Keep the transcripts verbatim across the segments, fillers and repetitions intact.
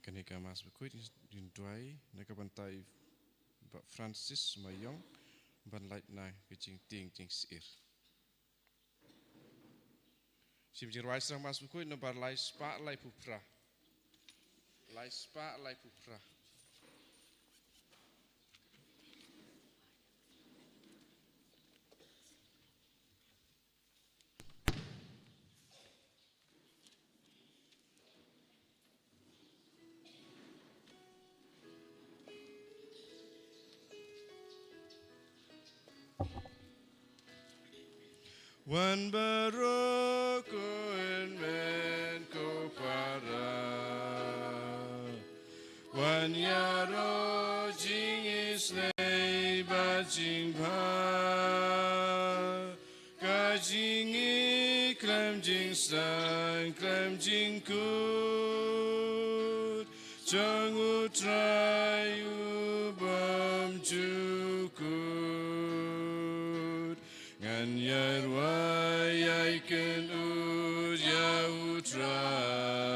Kane ka Mass Bakhuid ngin duwai na ka bynta i Bah Francis Mayong ban lait na ka jingtieng jingsyier. Shim jingrwai sdang Mass Bakhuid nombar lai spah laiphew phra. Lai spah laiphew phra. Wan baroh ko hynmen ko para, wan ïaroh jingisynei bad jingbha, ka jingïeit khlem jingsdang khlem jingkut jong U Trai U Bymjukut. Ngan ïarwai ïai kynnoh ïa U Trai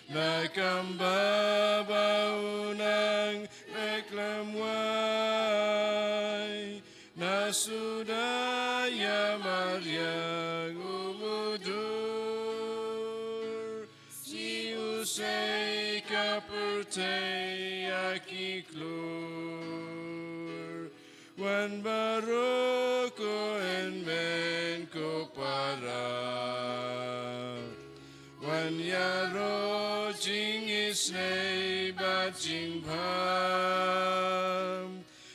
na kam ba ba u nang leh khlem wai, na suda ïa mariang u mudur. Shi u sei ka pyrthei ïa ki klur. Wan baroh ko hynmen ko para, wan ïaroh jingisynei bad jingbha,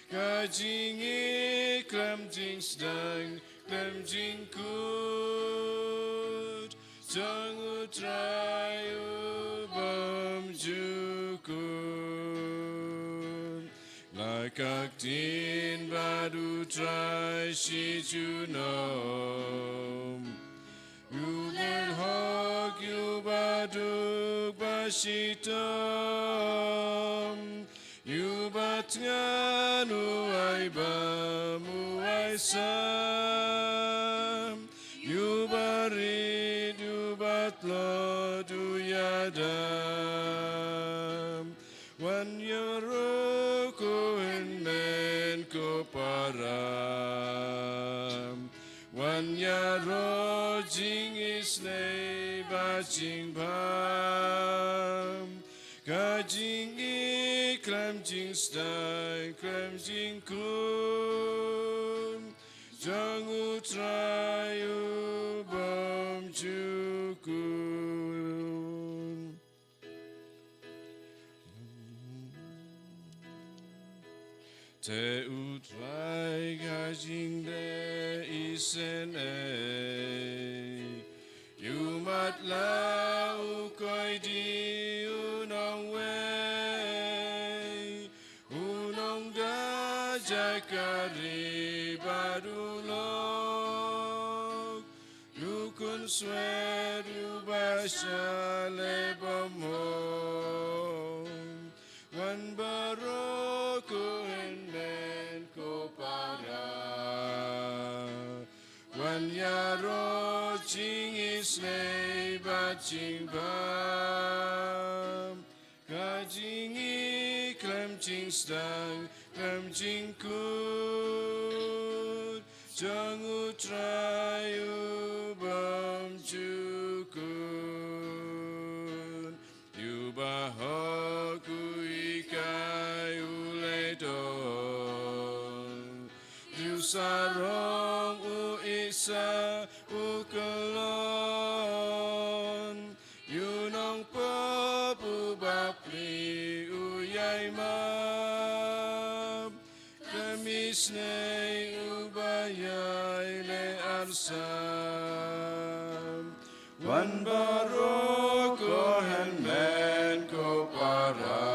ka jingïeit khlem jingsdang khlem jingkut jong U Trai U Bymjukut. La ka ktien bad U Trai shi junom. U leh hok, u baduk ba shitom, u batngan, u ai bam, u ai sam, u barit, u batlot, u ïadam. Wan ïaroh ko hynmen ko para, wan ïaroh jingisynei bad jingbha, ka jingïeit khlem jingsdang khlem jingkut jong U Trai U Bymjukut. Te U Trai ka jingdei isynei, u matlah, u koidi, u nongwei, u nongda jaka ri bad u lok, u khunswet, u bashlei bymhok. Wan baroh ko hynmen ko para, wan ïaroh jingisynei bad jingbha, ka jingïeit khlem jingsdang khlem jingkut jong U Trai U Bymjukut. U bahok, u hikai, u leh doh, u sarong, u ihsa, u kyllon, u nongpop, u bapli, u ïai map, khlem isynei, u ba ïai leh arsap. Wan baroh ko hynmen ko para,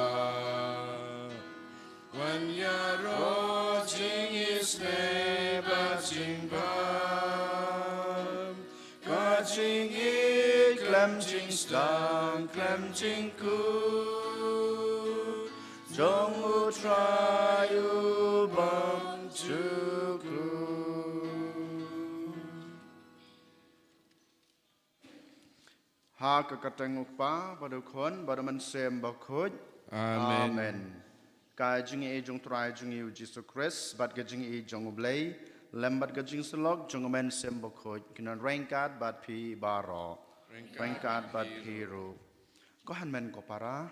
wan ïaroh jingisynei bad jingbha, ka jingïeit khlem jingsdang khlem jingkut jong U Trai U Bymjukut. Ha ka kyrteng U Kpa, bad U Khun, bad U Mynsiem Bakhuid. Amen. Amen. Ka jingïeit jong U Trai jong ngi U Jisu Khrist, bad ka jingïeit jong U Blei, lem bad ka jingsyllok jong U Mynsiem Bakhuid, kin wan ryngkat bad phi baroh. Ryngkat bad phi ruh. Ko hynmen ko para,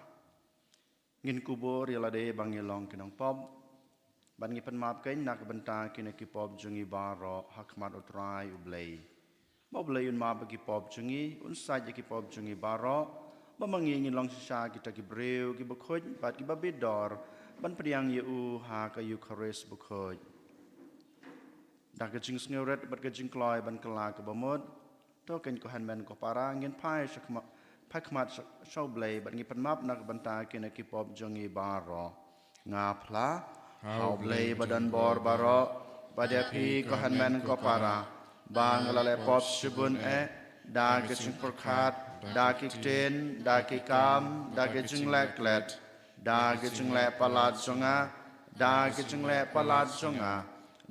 ngin kubur ïa lade ba ngi long ki nongpop, bad ngi pynmap kein na ka bynta kine ki pop jong ngi baroh ha khmat U Trai U Blei. Ba U Blei un map ïa ki pop jong ngi, un sait ïa ki pop jong ngi baroh, ba ma ngi ngin long shisha kita ki briew kiba khuid bad kiba bit dor ban pdiang ïa U ha ka Eukharist bakhuid. Da ka jingsngewrit bad ka jingkloi ban kylla kaba mut, to kein ko hynmen ko para, ngin phai sha khma-, phai khmat sha, sha U Blei bad ngi pynmap na ka bynta kine ki pop jong ngi baroh. Nga phla ha U Blei ba don bor baroh, bad ïa phi ko hynmen ko para, ba nga la leh pop shibun eh, da ka jingpyrkhat, da ki ktien, da ki kam, da ki jingleh klet, da ki jingleh palat jong nga, da ki jingleh palat jong nga,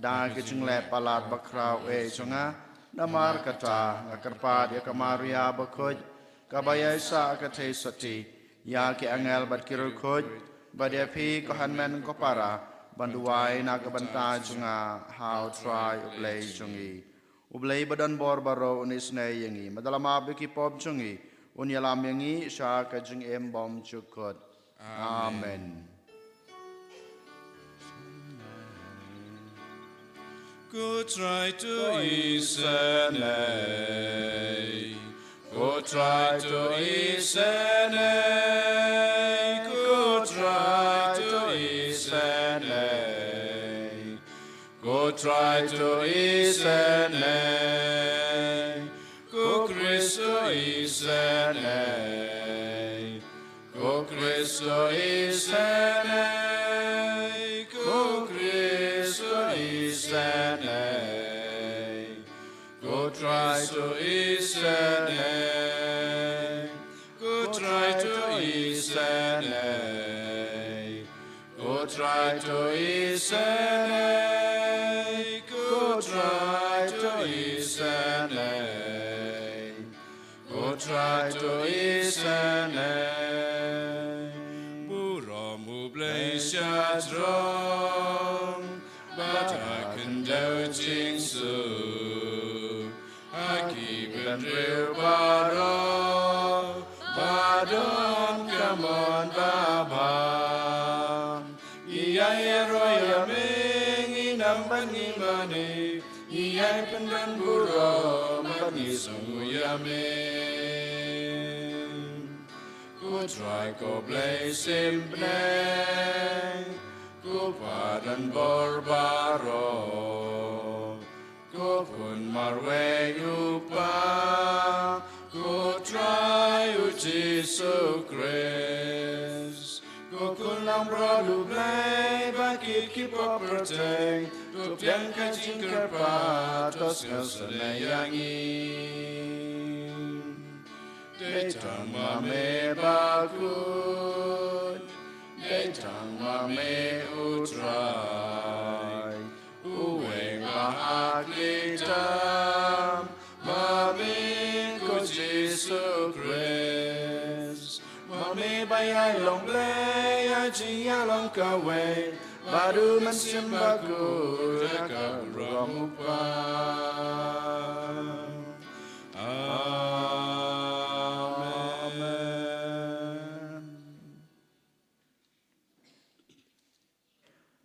da ki jingleh palat bakhraw eh jong nga. Namar kata nga kyrpad ïa ka Maria bakhuid, kaba ïaisah ka theisotti, ïa ki angel bad ki riewkhuid, bad ïa phi ko hynmen ko para, ban duwai na ka bynta jong nga ha U Trai U Blei jong ngi. U Blei ba don bor baroh un isynei ïa ngi, bad un la map ïa ki pop jong ngi, un ïalam ïa ngi sha ka jingim bymjukut. Amen. Amen. Ko Trai to isynei. Ko Trai to isynei. Ko Trai to isynei. Ko Trai to isynei. Ko Khrist to isynei. Ko Khrist to isynei, ko Khrist to isynei, ko Trai to isynei, ko Trai to isynei, ko Trai to isynei, ko Trai to isynei. Ko Trai to isynei. Burom U Blei sha jrong bad ha khyndew jingsuk, ha ki bynriew baroh ba don ka mon ba bha. Ngi ïai ïaroh ïa me, ngi nam bad ngi mane, ngi ïai pynban burom bad ngi sngewnguh ïa me. Ko Trai ko Blei sim bneng, ko Pa don bor baroh. Ko Khun marwei U Kpa, ko Trai U Jisu Khrist, ko Khun langbrot U Blei ba kit ki pop pyrthei, to pdiang ka jingkyrpad, to sngewsynei ïa ngi. Dei tang ma me bakhuid, dei tang ma me U Trai, uwei ba ha ki tam, ma me ko Jisu Khrist, ma me ba ïai long Blei ïa jingïalong kawei bad U Mynsiem Bakhuid ha ka burom U Kpa. Amen.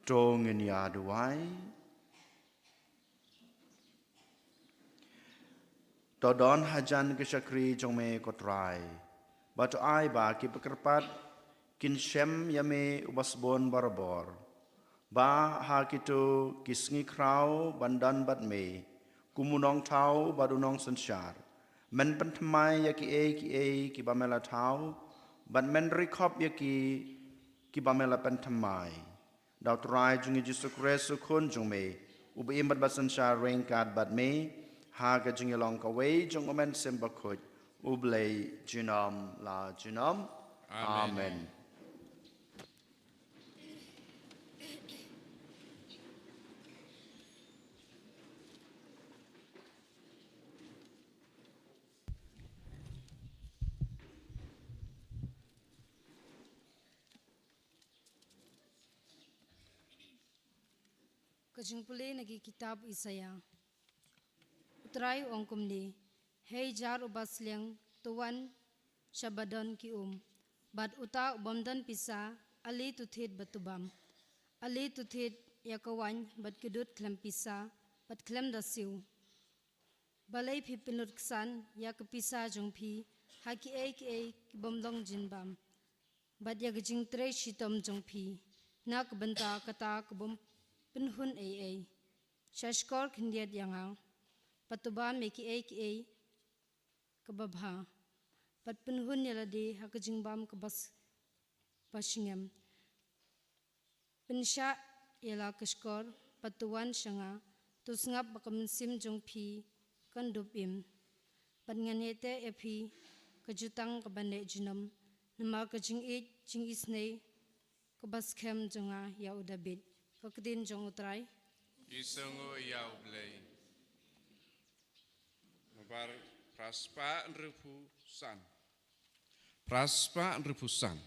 To ngin ïa duwai. To don hajan ki shakri jong me ko Trai, bad to ai ba kiba kyrpad kin shem ïa me uba sbun barabor. Ba ha kito ki sngi khraw ban don bad me kum u nongthaw bad u nongsynshar, men pynthymmai ïa kiei kiei kiba me la thaw, bad men ri khop ïa ki kiba me la pynthymmai. Da U Trai jong ngi Jisu Khrist U Khun jong me, uba im bad ba synshar ryngkat bad me ha ka jingïalong kawei jong U Mynsiem Bakhuid, U Blei junom la junom. Amen. Amen. Ka jingpule na ki kitab Isaiah. U Trai u ong kumne: Hei jar uba sliang, to wan sha ba don ki um, bad uta u bym don pisa, ale to thied bad to bam. Ale to thied ïa ka waiñ bad ka dud khlem pisa bad khlem da siew. Balei phi pynlut ksan ïa ka pisa jong phi ha kiei kiei ki bym long jingbam, bad ïa ka jingtrei shitom jong phi na ka bynta kata ka bym pynhun ei ei? Sha shkor khyndiat ïa nga, bad to bam ïa kiei kiei kaba bha, bad pynhun ïa lade ha ka jingbam kaba s-, ba shngem. Pynshah ïa la ka shkor, bad to wan sha nga, to sngap ba ka mynsiem jong phi kan dup im. Bad ngan ïateh ïa phi ka jutang kaba neh junom, namar ka jingïeit jingisynei kaba skhem jong nga ïa u Dabid. Ka ktien jong u Trai. Ki sngew ïa u Blei. Nambar phra spah hynriewphew san. Phra spah hynriewphew san.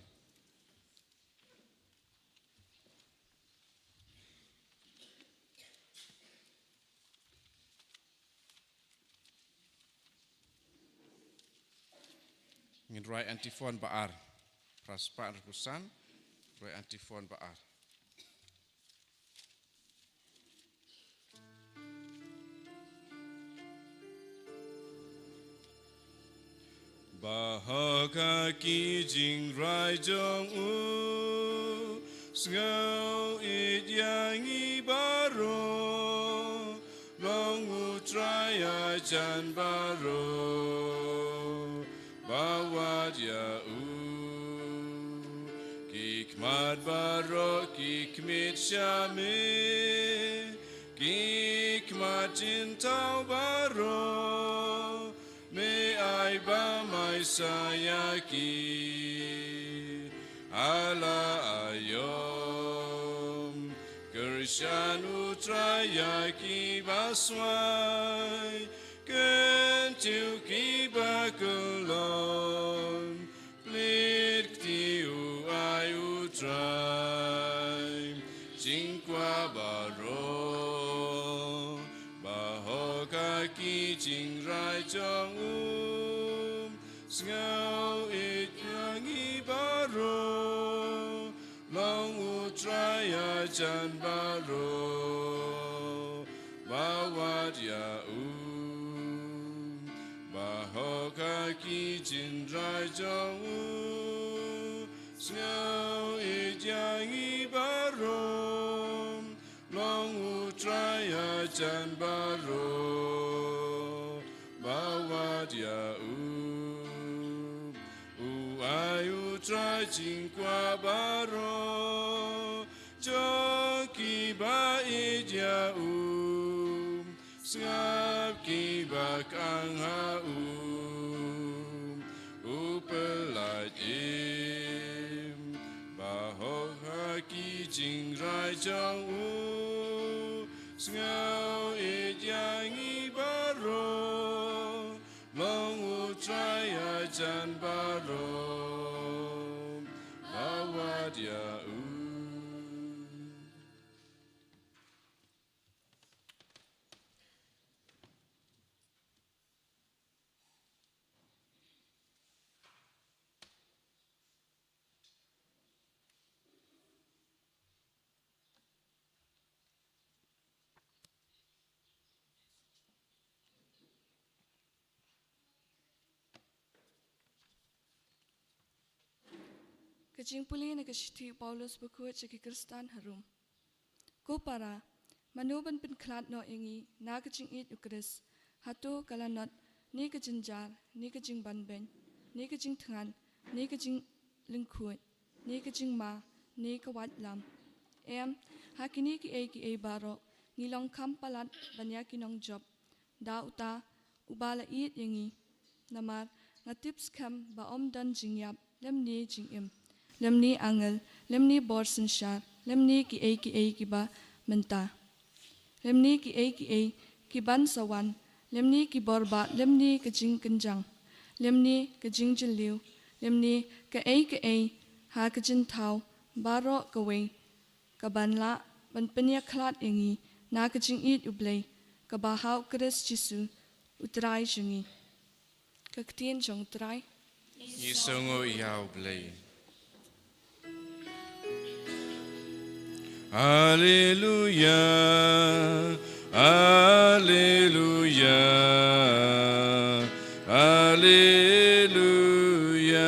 Ngin rwai antiphon ba ar. Phra spah hynriewphew san. Rwai antiphon ba ar. Ba hok ha ki jingrwai jong u, sngew ïeit ïa ngi baroh, long u Trai ïa jan baroh ba wad ïa u. Ki khmat baroh ki khmih sha me, ki khmat jingthaw baroh me ai bam ai sah ïa ki. Ha la aïom, kyrshan u Trai ïa ki ba swai, kyntiew ki ba kyllon, plie kti u ai u Trai jingkwah baroh. Ba hok ha ki jingrwai jong u, sngew ïeit ïa ngi baroh, long u Trai ïa jan baroh ba wad ïa u. Ba hok ha ki jingrwai jong u, sngew ïeit ïa ngi baroh, long u Trai ïa jan baroh ba wad ïa u. U ai u Trai jingkwah baroh jong ki ba ïeit ïa u, sngap ki ba khang ha u. U pyllait im. Ba hok ha ki jingrwai jong u, sngew ïeit ïa ngi baroh, long u Trai ïa jan baroh ba wad ïa u. Ka jingpule na ka shithi u Paulus bakhuid sha ki Khristan ha Rom. Ko para, mano ban pynkhlad noh ïa ngi na ka jingïeit u Khrist? Hato ka lanot, ne ka jynjar, ne ka jingbanbeiñ, ne ka jingthngan, ne ka jinglyngkhuid, ne ka jingma, ne ka waitlam? Em, ha kine kiei kiei baroh ngi long kham palat ban ïa ki nongjop da uta uba la ïeit ïa ngi. Namar nga tip skhem ba ym don jingïap, lymne jingim, lymne angel, lymne bor synshar, lymne kiei kiei kiba mynta, lymne kiei kiei ki ban sa wan, lymne ki bor bah, lymne ka jingkynjang, lymne ka jingjylliew, lymne kaei kaei ha ka jingthaw baroh kawei, ka ban lah ban pynïakhlad ïa ngi na ka jingïeit U Blei, kaba ha U Khrist Jisu, U Trai jong ngi. Ka ktien jong U Trai. Ngi sngew ïa U Blei. Alleluia, alleluia, alleluia,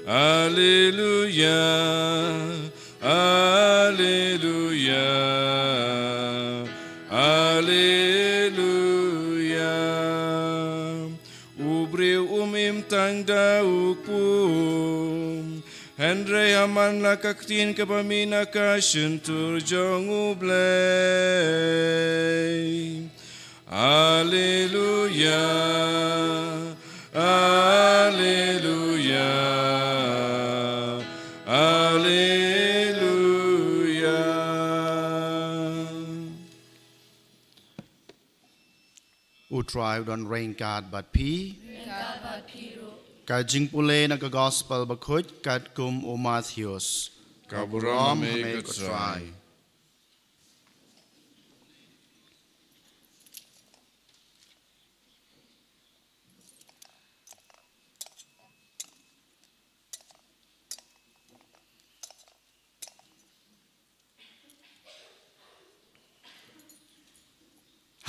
alleluia, alleluia, alleluia. U briew um im tang da u kpu, hynrei ha man la ka ktien kaba mih na ka shyntur jong U Blei. Alleluia, alleluia, alleluia. U Trai u don ryngkat bad phi. Ryngkat bad phi ruh. Ka jingpule na ka Gospel bakhuid katkum u Mathaios. Ka burom ha me ko Trai.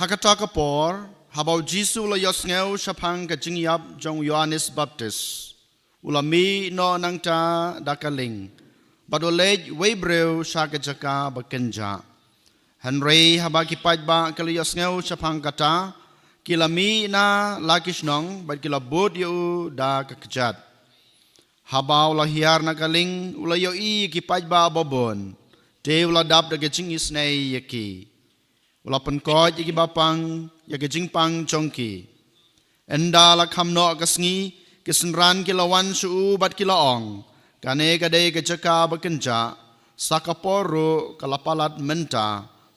Ha kata ka por, haba u Jisu u la ïohsngew shaphang ka jingïap jong u Ïoannis Baptist, u la mih noh nangta da ka lieng, bad u leit wei briew sha ka jaka ba kynjah. Hynrei haba ki paidbah ki la ïohsngew shaphang kata, ki la mih na la ki shnong, bad ki la bud ïa u da ka kjat. Haba u la hiar na ka lieng, u la ïohi ïa ki paidbah babun, te u la dap da ka jingisynei ïa ki. U la pynkoit ïa ki bapang ïa ka jingpang jong ki. Ynda la kham noh ka sngi, ki synran ki la wan sha u bad ki la ong, kane ka dei ka jaka ba kynjah, sa ka por ruh ka la palat mynta,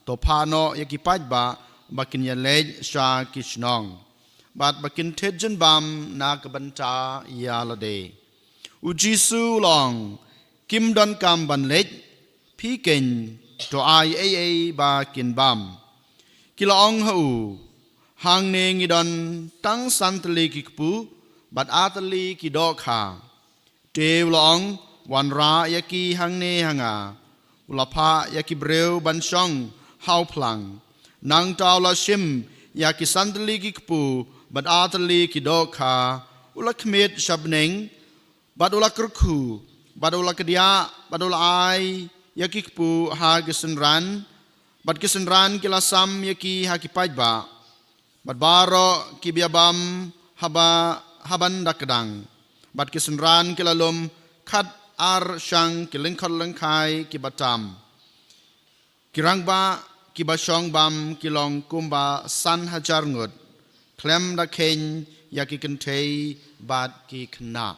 to phah noh ïa ki paidbah ba kin ïaleit sha ki shnong, bad ba kin thied jingbam na ka bynta ïa lade. U Jisu u la ong, kim donkam ban leit, phi keiñ to ai ei ei ba kin bam. Ki la ong ha u, hangne ngi don tang san tylli ki kpu, bad ar tylli ki dohkha. Te u la ong, wanrah ïa ki hangne ha nga. U la phah ïa ki briew ban shong ha u phlang. Nangta u la shim ïa ki san tylli ki kpu, bad ar tylli ki dohkha, u la khmied sha bneng, bad u la kyrkhu, bad u la kdiah, bad u la ai ïa ki kpu ha ki synran, bad ki synran ki la sam ïa ki ha ki paidbah, bad baroh kiba ïabam haba, ha ban da kdang, bad ki synran ki la lum khat ar shang ki lyngkhot lyngkhai kiba tam. Ki rangbah kiba shong bam ki long kumba san hajar ngut, khlem da kheiñ ïa ki kynthei bad ki khynnah.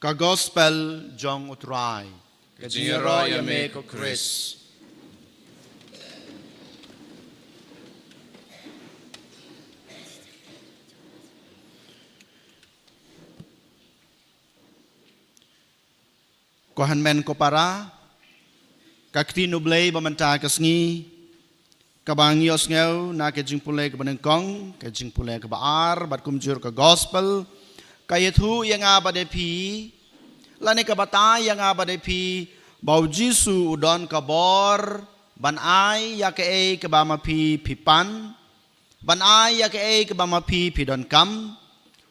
Ka Gospel jong U Trai. Ka jingïaroh ïa me ko Khrist. Ko hynmen ko para, ka ktien U Blei ba mynta ka sngi, kaba ngi ïohsngew na ka jingpule kaba nyngkong, ka jingpule kaba ar, bad kumjuh ka Gospel, ka ïathuh ïa nga bad ïa phi, lane ka batai ïa nga bad ïa phi, ba u Jisu u don ka bor ban ai ïa kaei kaba ma phi phi pan, ban ai ïa kaei kaba ma phi phi donkam.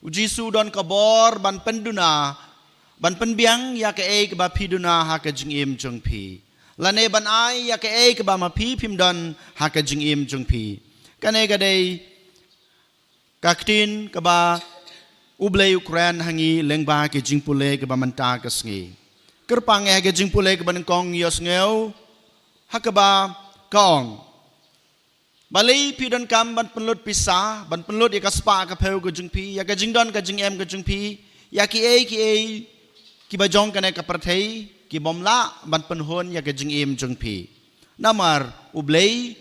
U Jisu u don ka bor ban pynduna, ban pynbiang ïa kaei kaba phi duna ha ka jingim jong phi, lane ban ai ïa kaei kaba ma phi phim don ha ka jingim jong phi. Kane ka dei ka ktien kaba U Blei u kren ha ngi lyngba ka jingpule kaba mynta ka sngi. Kyrpang ïa ka jingpule kaba nyngkong ïohsngew ha kaba ka ong, balei phi donkam ban pynlut pisa, ban pynlut ïa ka spah ka phew ka jong phi, ïa ka jingdon ka jingem ka jong phi, ïa kiei kiei kiba jong kane ka pyrthei, kibym lah ban pynhun ïa ka jingim jong phi. Namar U Blei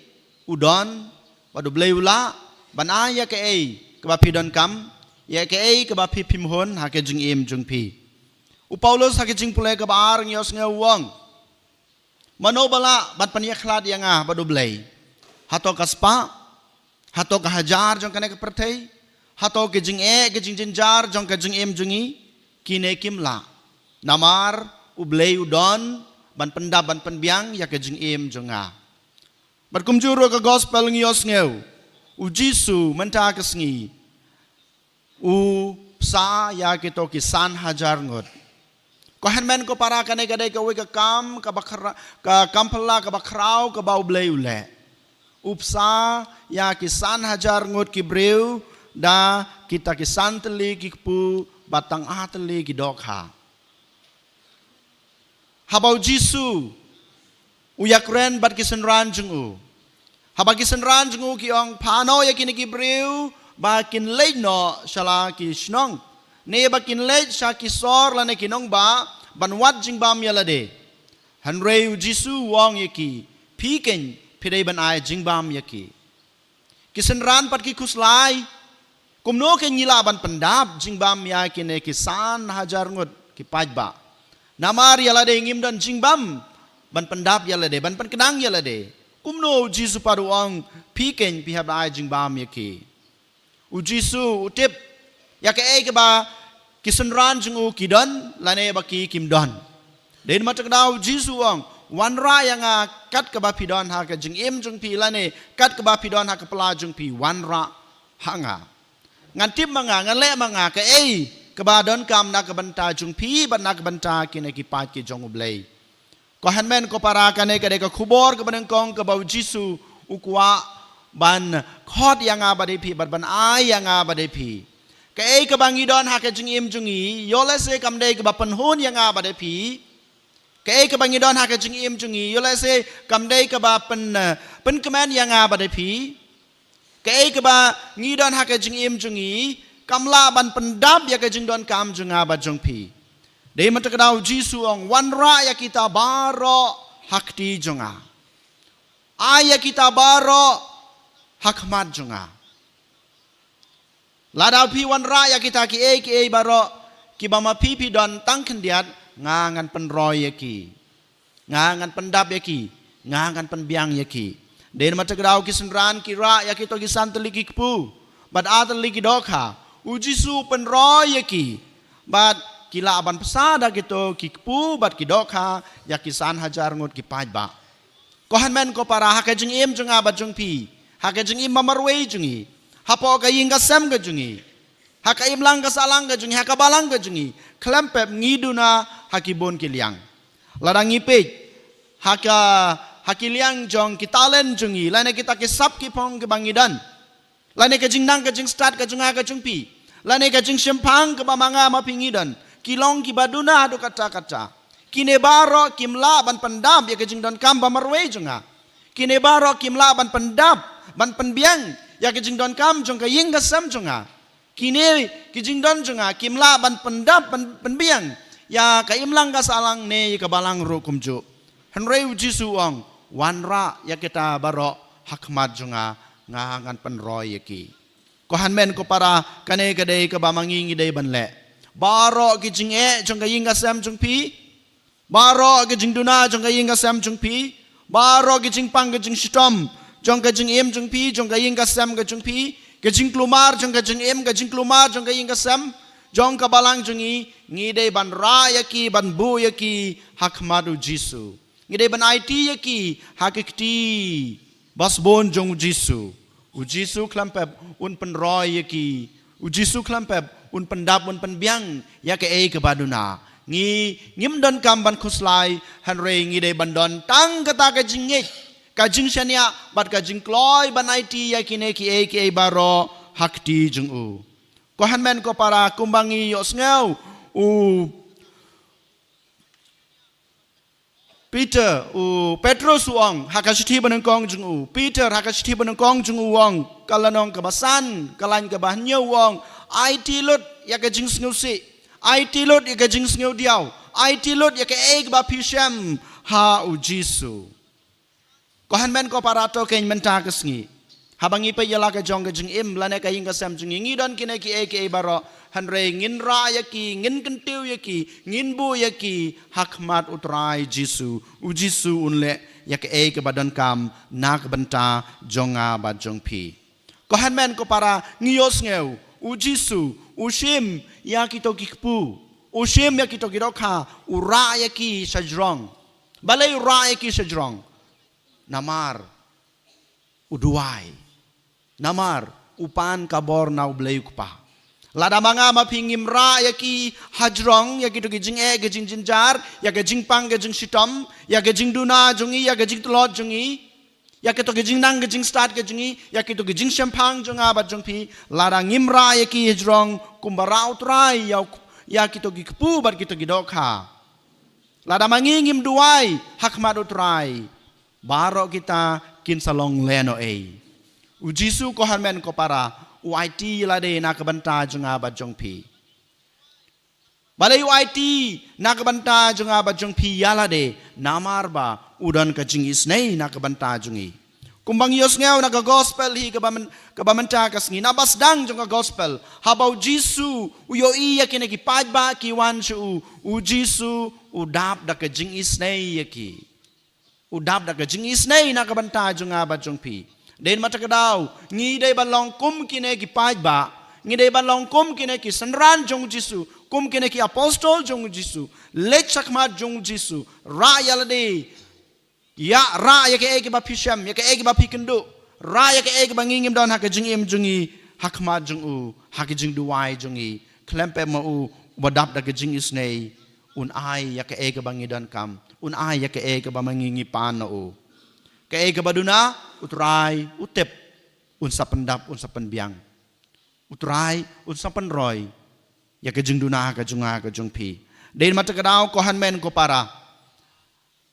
u don, bad U Blei u lah ban ai ïa kaei kaba phi donkam, ïa kaei kaba phi phim hun ha ka jingim jong phi. U Paulus ha ka jingpule kaba ar ngi ïohsngew u ong, Mano ba lah ban pynïakhlad ïa nga bad U Blei? Hato ka spah? Hato ka hajar jong kane ka pyrthei? Hato ka jingeh, ka jingjynjar jong ka jingim jong ngi? Kine kim lah. Namar U Blei u don ban pyndap ban pynbiang ïa ka jingim jong nga. Bad kumjuh ruh ka gospel ngi ïohsngew, U Jisu mynta ka sngi u psa ïa kito ki san hajar ngut. Ko hynmen ko para, kane ka dei kawei ka kam kaba khra-, ka kam phylla kaba khraw kaba U Blei u leh. U psa ïa ki san hajar ngut ki briew da kita ki san tylli ki kpu bad tang ar tylli ki dohkha. Haba U Jisu u ïakren bad ki synran jong u, haba ki synran jong u ki ong, phah noh ïa kine ki briew ba kin leit noh sha la ki shnong, ne ba kin leit sha ki sor lane ki nongbah ban wad jingbam ïa lade. Hynrei U Jisu u ong ïa ki, phi keiñ phi dei ban ai jingbam ïa ki. Ki synran pat ki khuslai, kumno keiñ ngi lah ban pyndap jingbam ïa kine ki san hajar ngut ki paidbah? Namar ïa lade ngim don jingbam ban pyndap ïa lade, ban pynkdang ïa lade. Kumno U Jisu pat u ong, phi keiñ phi hap da ai jingbam ïa ki? U Jisu u tip ïa kaei kaba ki synran jong u ki don lane ba ki kim don. Dei namar kata ka daw U Jisu u ong, wanrah ïa nga kat kaba phi don ha ka jingim jong phi lane kat kaba phi don ha ka pla jong phi, wanrah ha nga. Ngan tip ma nga, ngan leh ma nga kaei kaba donkam na ka bynta jong phi bad na ka bynta kine ki paid ki jong U Blei. Ko hynmen ko para, kane ka dei ka khubor kaba nyngkong kaba U Jisu u kwah ban khot ïa nga bad ïa phi bad ban ai ïa nga bad ïa phi. Kaei kaba ngi don ha ka jingim jong ngi, ïoh lehse kam dei kaba pynhun ïa nga bad ïa phi. Kaei kaba ngi don ha ka jingim jong ngi, ïoh lehse kam dei kaba pyn, pynkmen ïa nga bad ïa phi. Kaei kaba ngi don ha ka jingim jong ngi kam lah ban pyndap ïa ka jingdonkam jong nga bad jong phi. Dei namar kata ka daw U Jisu u ong, wanrah ïa kita baroh ha kti jong nga. Ai ïa kita baroh ha khmat jong nga. Lada phi wanrah ïa kita kiei kiei baroh kiba ma phi phi don tang khyndiat, nga ngan pynroi ïa ki. Nga ngan pyndap ïa ki, nga ngan pynbiang ïa ki. Dei namar kata ka daw ki synran ki rah ïa kito ki san tylli ki kpu bad ar tylli ki dohkha. U Jisu u pynroi ïa ki bad ki lah ban psa da kito ki kpu bad ki dohkha ïa ki san hajar ngut ki paidbah. Ko hynmen ko para, ha ka jingim jong nga bad jong phi, ha ka jingim ba marwei jong ngi, hapoh ka ïing ka sem ka jong ngi, ha ka imlang ka sahlang ka jong ngi, ha ka balang ka jong ngi, khlem pep ngi duna ha ki bun ki liang. Lada ngi peit ha ka, ha ki liang jong ki talent jong ngi lane kita ki sap ki phong kiba ngi don, lane ka jingnang ka jingstad ka jong nga ka jong phi, lane ka jingshemphang kaba ma nga ma phi ngi don, ki long kiba duna haduh katta katta. Kine baroh kim lah ban pyndap ïa ka jingdonkam ba marwei jong nga. Kine baroh kim lah ban pyndap, ban pynbiang ïa ka jingdonkam jong ka ïing ka sem jong nga. Kine ki jingdon jong nga kim lah ban pyndap, ban pynbiang ïa ka imlang ka sahlang ne ïa ka balang ruh kumjuh. Hynrei U Jisu u ong, wanrah ïa kita baroh ha khmat jong nga, nga ngan pynroi ïa ki. Ko hynmen ko para, kane ka dei kaba ma ngi ngi dei ban leh. Baroh ki jingeh jong ka ïing ka sem jong phi, baroh ki jingduna jong ka ïing ka sem jong phi, baroh ki jingpang ki jingshitom jong ka jingim jong phi, jong ka ïing ka sem ka jong phi, ka jingkulmar jong ka jingim, ka jingkulmar jong ka ïing ka sem, jong ka balang jong ngi, ngi dei ban rah ïa ki, ban buh ïa ki ha khmat U Jisu. Ngi dei ban aiti ïa ki ha ki kti ba sbun jong U Jisu. U Jisu khlem pep un pynroi ïa ki. U Jisu khlem pep un pyndap, un pynbiang ïa kaei kaba duna. Ngi ngim donkam ban khuslai, hynrei ngi dei ban don tang kata ka jingngeit, ka jingshaniah bad ka jingkloi ban aiti ïa kine kiei kiei baroh ha kti jong u. Ko hynmen ko para, kumba ngi ïohsngew, u Peter, u Petrus u ong ha ka shithi ba nyngkong jong u. Peter ha ka shithi ba nyngkong jong u u ong, ka lynnong kaba san, ka lain kaba hynñiew u ong, aiti lut ïa ka jingsngewsih, aiti lut ïa ka jingsngewdiaw, aiti lut ïa kaei kaba phi shem ha U Jisu. Ko hynmen ko para, to keiñ mynta ka sngi Haba ngi peit ïa la ka jong ka jingim lane ka ïing ka sem jong ngi, ngi don kine kiei kiei baroh, hynrei ngin rah ïa ki, ngin kyntiew ïa ki, ngin buh ïa ki ha khmat u Trai Jisu. U Jisu un leh ïa kaei kaba donkam na ka bynta jong nga bad jong phi. Ko hynmen ko para, ngi ïohsngew, u Jisu u shim ïa kito ki kpu, u shim ïa kito ki dohkha, u rah ïa ki shajrong. Balei u rah ïa ki shajrong? Namar u duwai. Namar u pan ka bor na U Blei U Kpa. Lada ma nga ma phi ngim rah ïa ki hajrong, ïa kito ki jingeh, ki jingjynjar, ïa ka jingpang, ka jingshitom, ïa ka jingduna jong ngi, ïa ka jingtlot jong ngi, ïa kito ki jingnang, ki jingstad ka jong ngi, ïa kito ki jingshemphang jong nga bad jong phi, lada ngim rah ïa ki hajrong kumba rah u Trai ïa u, ïa kito ki kpu bad kito ki dohkha. Lada ma ngi ngim duwai ha khmat u Trai, baroh kita kin sa long lehnohei. U Jisu ko hynmen ko para, u aiti ïa lade na ka bynta jong nga bad jong phi. Balei u aiti na ka bynta jong nga bad jong phi ïa lade? Namar ba u don ka jingisynei na ka bynta jong ngi. Kumba ngi ïohsngew na ka gospel hi kaba myn-, kaba mynta ka sngi, naba sdang jong ka gospel, haba u Jisu u ïohi ïa kine ki paidbah ki wan sha u, u Jisu u dap da ka jingisynei ïa ki. U dap da ka jingisynei na ka bynta jong nga bad jong phi. Dei mynta ka daw ngi dei ban long kum kine ki paidbah, ngi dei ban long kum kine ki synran jong u Jisu, kum kine ki apostol jong u Jisu. Leit shakhmat jong u Jisu, rah ïa lade, ïa rah ïa kaei kaba phi shem, ïa kaei kaba phi kynduh, rah ïa kaei kaba ngi ngim don ha ka jingim jong ngi ha khmat jong u, ha ka jingduwai jong ngi. Khlem pep ma u uba dap da ka jingisynei, un ai ïa kaei kaba ngi donkam, un ai ïa kaei kaba ma ngi ngi pan na u. Kaei kaba duna, u Trai u tip, un sa pyndap, un sa pynbiang. U Trai un sa pynroi ïa ka jingduna ka jong nga ka jong phi. Dei mynta ka daw ko hynmen ko para,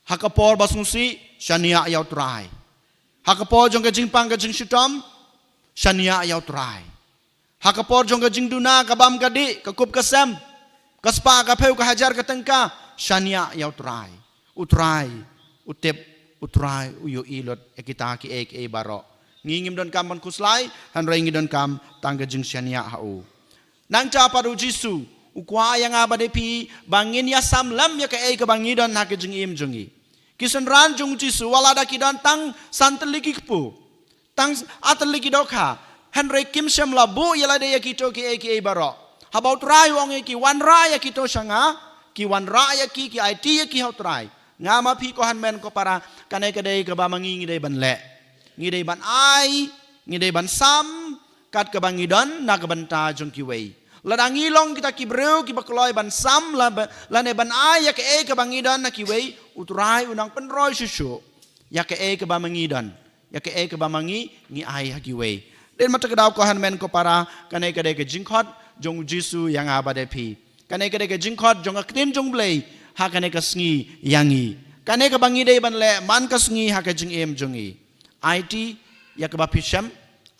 ha ka por ba sngewsih, shaniah ïa u Trai. Ha ka por jong ka jingpang ka jingshitom, shaniah ïa u Trai. Ha ka por jong ka jingduna, ka bam ka dih, ka kup ka sem, ka spah ka phew, ka hajar ka tyngka, shaniah ïa u Trai. U Trai u tip, u Trai u ïohi lut ïa kita kiei kiei baroh. Ngi ngim donkam ban khuslai, hynrei ngi donkam tang ka jingshaniah ha u. Nangta pat u Jisu u kwah ïa nga bad ïa phi ba ngin ïasam lem ïa kaei kaba ngi don ha ka jingim jong ngi. Ki synran jong u Jisu wat la da ki don tang san tylli ki kpu, tang ar tylli ki dohkha, hynrei kim shym la buh ïa lade ïa kito kiei kiei baroh. Haba u Trai u ong ïa ki, wanrah ïa kito sha nga, ki wanrah ïa ki, ki aiti ïa ki ha u Trai. Nga ma phi ko hynmen ko para, kane ka dei kaba ma ngi ngi dei ban leh. Ngi dei ban ai, ngi dei ban sam kat kaba ngi don na ka bynta jong kiwei. Lada ngi long kita ki briew kiba kloi ban sam la ba, lane ban ai ïa kaei kaba ngi don na kiwei, u Trai u nang pynroi shuh shuh ïa kaei kaba ma ngi don, ïa kaei kaba ma ngi ngi ai ha kiwei. Dei mynta ka daw ko hynmen ko para, kane ka dei ka jingkhot jong u Jisu ïa nga bad ïa phi. Kane ka dei ka jingkhot jong ka ktien jong u Blei ha kane ka sngi ïa ngi. Kane kaba ngi dei ban leh man ka sngi ha ka jingim jong ngi. Aiti ïa kaba phi shem,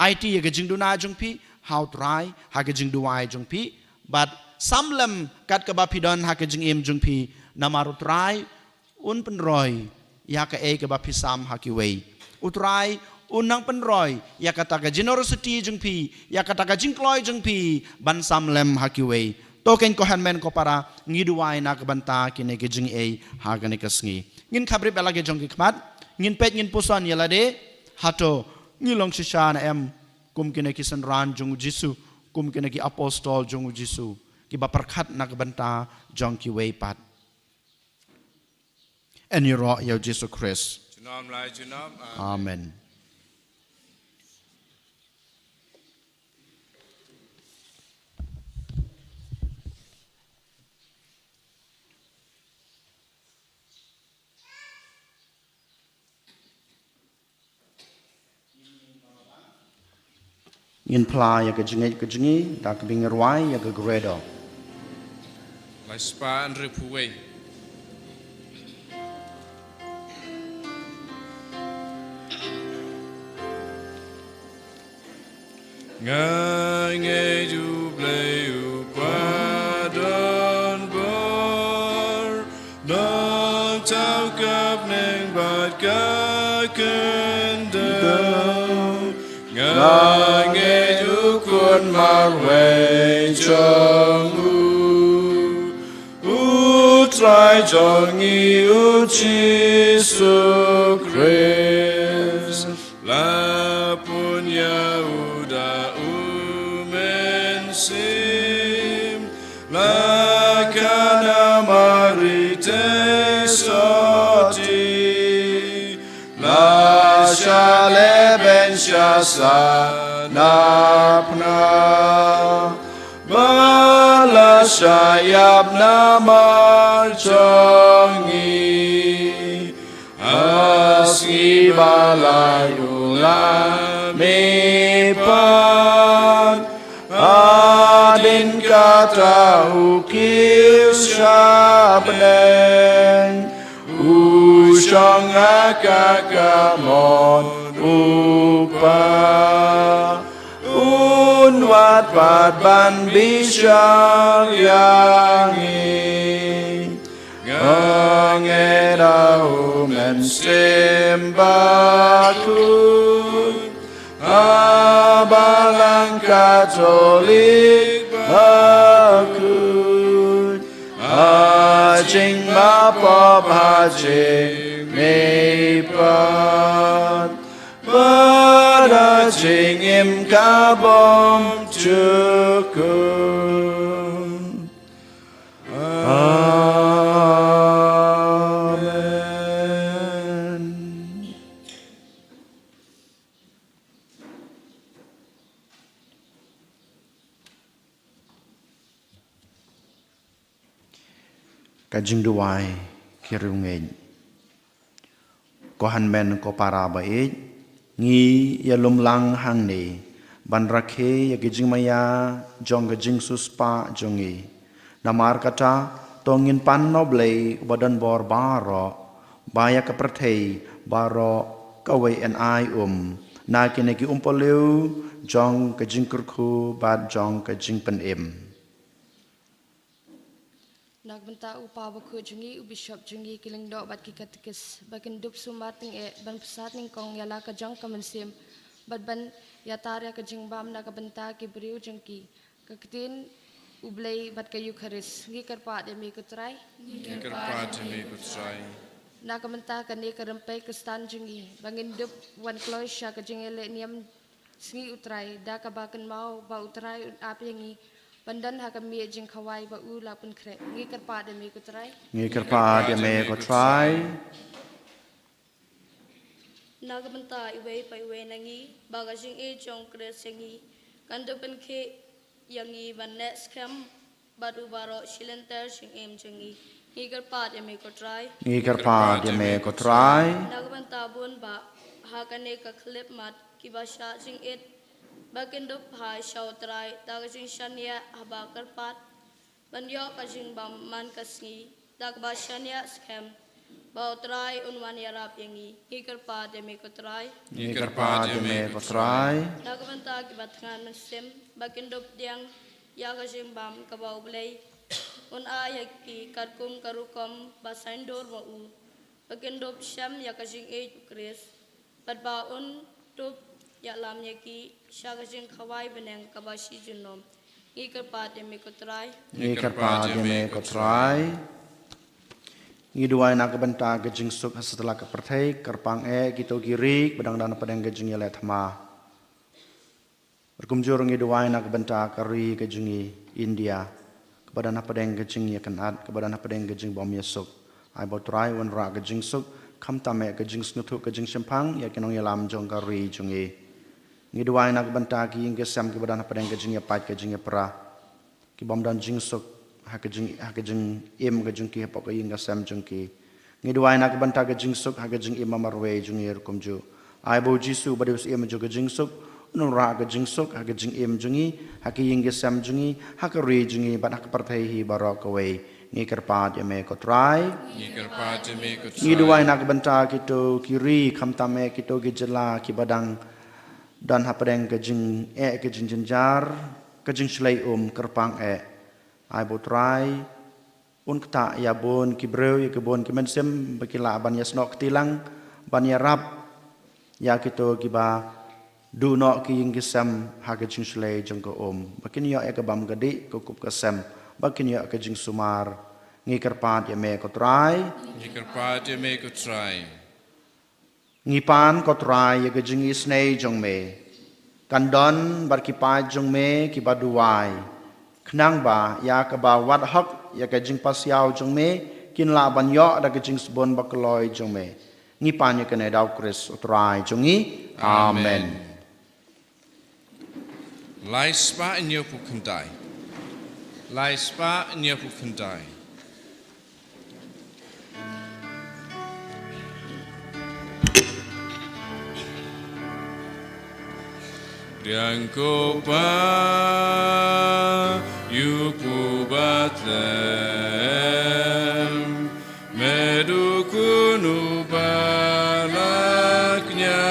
aiti ïa ka jingduna jong phi ha u Trai ha ka jingduwai jong phi, bad sam lem kat kaba phi don ha ka jingim jong phi, namar u Trai un pynroi ïa kaei kaba phi sam ha kiwei. U Trai un nang pynroi ïa kata ka generosity jong phi, ïa kata ka jingkloi jong phi ban sam lem ha kiwei. To kein ko hynmen ko para, ngi duwai na ka bynta kine ki jingeh ha kane ka sngi. Ngin khapbrip ïa la ki jong ki khmat, ngin peit ngin puson ïa lade, hato ngi long shisha ne em kum kine ki synran jong u Jisu, kum kine ki apostol jong u Jisu, kiba pyrkhat na ka bynta jong kiwei pat. Yn ïaroh ïa u Jisu Khrist. Junom la junom. Amen. Amen. Ngin phla ïa ka jingngeit ka jong ngi da kaba ngin rwai ïa ka Credo. Lai spah hynriewphew wei. Nga ngeit U Blei U Kpa don bor, Nongthaw ka bneng bad ka khyndew. Nangeit u Khun marwei jong u, u Trai jong ngi u Jisu Khrist. La pun ïa u da u Mynsiem, la kha na Mari te sotti, la shah lehbeiñ sha sahnarphna, ba la shah ïap namar jong ngi. Ha sngi ba la ïoh lam mihpat, hadien kata u kiew sha bneng, u shong ha ka kamon u Kpa. Un wad pat ban bishar ïa ngi. Nga ngeit ha u Mynsiem Bakhuid, ha Balang Katholik bakhuid, ha jingmap pop, ha jingmihpat, bad ha jingim ka bymjukut. Amen. Ka jingduwai ki riewngeit. Ko hynmen ko para ba ïeit, ngi ïalum lang hangne ban rakhe ïa ki jingmaïa jong ka jingsiewspah jong ngi. Namar kata, to ngin pan na U Blei uba don bor baroh, ba ïa ka pyrthei baroh kawei yn ai um na kine ki umpohliew jong ka jingkyrkhu bad jong ka jingpynim. Na ka bynta u Kpa Bakhuid jong ngi, u Bishop jong ngi, ki Lyngdoh bad ki Katekis, ba kin dup sumar tyngeh ban pynsad nyngkong ïa la ka jong ka mynsiem bad ban ïatar ïa ka jingbam na ka bynta ki briew jong ki, ka ktien U Blei bad ka Eukharist. Ngi kyrpad ïa me ko Trai. Ngi kyrpad ïa me ko Trai. Na ka bynta kane ka rympei Khristan jong ngi, ba ngin dup wan kloi sha ka jingïaleh niam Sngi U Trai, da kaba kynmaw ba U Trai un ap ïa ngi ban don ha ka miej jingkhawai ba u la pynkhreh. Ngi kyrpad ïa me ko Trai. Ngi kyrpad ïa me ko Trai. Na ka bynta iwei pa iwei na ngi, ba ka jingïeit jong U Khrist ïa ngi kan dup pynkhih ïa ngi ban neh skhem bad u baroh shi lynter jingim jong ngi. Ngi kyrpad ïa me ko Trai. Ngi kyrpad ïa me ko Trai. Na ka bynta bun bah ha kane ka khyllipmat kiba shah jingit, ba kin dup phai sha U Trai da ka jingshaniah haba kyrpad, ban ïoh ka jingbam man ka sngi da kaba shaniah skhem ba U Trai un wan ïarap ïa ngi. Ngi kyrpad ïa me ko Trai. Ngi kyrpad ïa me ko Trai. Na ka bynta kiba thngan mynsiem, ba kin dup pdiang ïa ka jingbam kaba U Blei un ai ïa ki katkum ka rukom ba saiñdur ma u, ba kin dup shem ïa ka jingïeit U Khrist, bad ba un dup ïalam ïa ki sha ka jingkhawai bneng kaba shi junom. Ngi kyrpad ïa me ko Trai. Ngi kyrpad ïa me ko Trai. Ngi duwai na ka bynta ka jingsuk ha satlak ka pyrthei, kyrpang eh kito ki ri kiba dang don hapdeng ka jingïaleh thma. Ruh kumjuh ngi duwai na ka bynta ka ri ka jong ngi India, kaba don hapdeng ka jingïakynad, kaba don hapdeng ka jingbymïasuk. Ai ba U Trai un rah ka jingsuk, khamtam eh ka jingsngewthuh, ka jingshemphang ïa ki nongïalam jong ka ri jong ngi. Ngi duwai na ka bynta ki ïing ki sem kiba don hapdeng ka jingïapait ka jingïapra, ki bym don jingsuk ha ka jing, ha ka jingim ka jong ki, hapoh ka ïing ka sem jong ki. Ngi duwai na ka bynta ka jingsuk ha ka jingim marwei jong ngi ruh kumjuh. Ai ba U Jisu ba dei U Syiem jong ka jingsuk un rah ka jingsuk ha ka jingim jong ngi, ha ka ïing ka sem jong ngi, ha ka ri jong ngi bad ha ka pyrthei hi baroh kawei. Ngi kyrpad ïa me ko Trai. Ngi kyrpad ïa me ko Trai. Ngi duwai na ka bynta kito ki ri, khamtam eh kito ki jylla kiba dang don hapdeng ka jingeh, ka jingjynjar, ka jingshlei um, kyrpang eh. Ai ba U Trai un ktah ïa bun ki briew, ïa ki bun ki mynsiem ba ki lah ban ïasnoh kti lang, ban ïarap ïa kito kiba Duh noh ki ïing ki sem ha ka jingshlei jong ka um, ba kin ïoh ïa ka bam ka dih, ka kup ka sem, ba kin ïoh ka jingsumar. Ngi kyrpad ïa me ko Trai. Ngi kyrpad ïa me ko Trai. Ngi pan ko Trai ïa ka jingisynei jong me. Kan don bad ki paid jong me kiba duwai. Khnang ba ïa kaba wad hok ïa ka jingpasiaw jong me, kin lah ban ïoh da ka jingsbun ba kloi jong me. Ngi pan ïa kane da u Khrist u Trai jong ngi. Amen. Amen. Lai spah hynñiewphew khyndai. Lai spah hynñiewphew khyndai. Pdiang ko Pa, ïa u Bathlem, me dukun uba la kñia.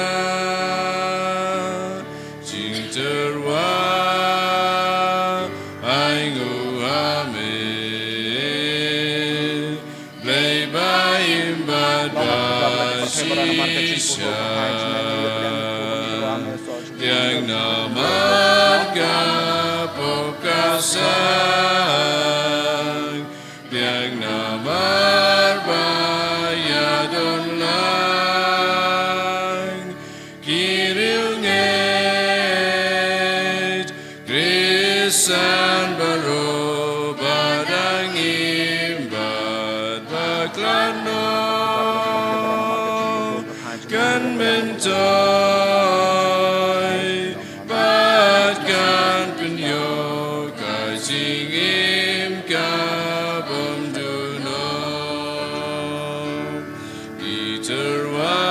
Jingtyrwa ai nguh ha me, Blei ba im bad ba shisha. Pdiang namar ka pop ka sah, pdiang namar ba ïadon lang ki riewngeit Khristan baroh ba dang im bad ba khlad noh, kan myntoi bad kan pynïoh ka jingim ka bym duh noh. Ngi tyrwa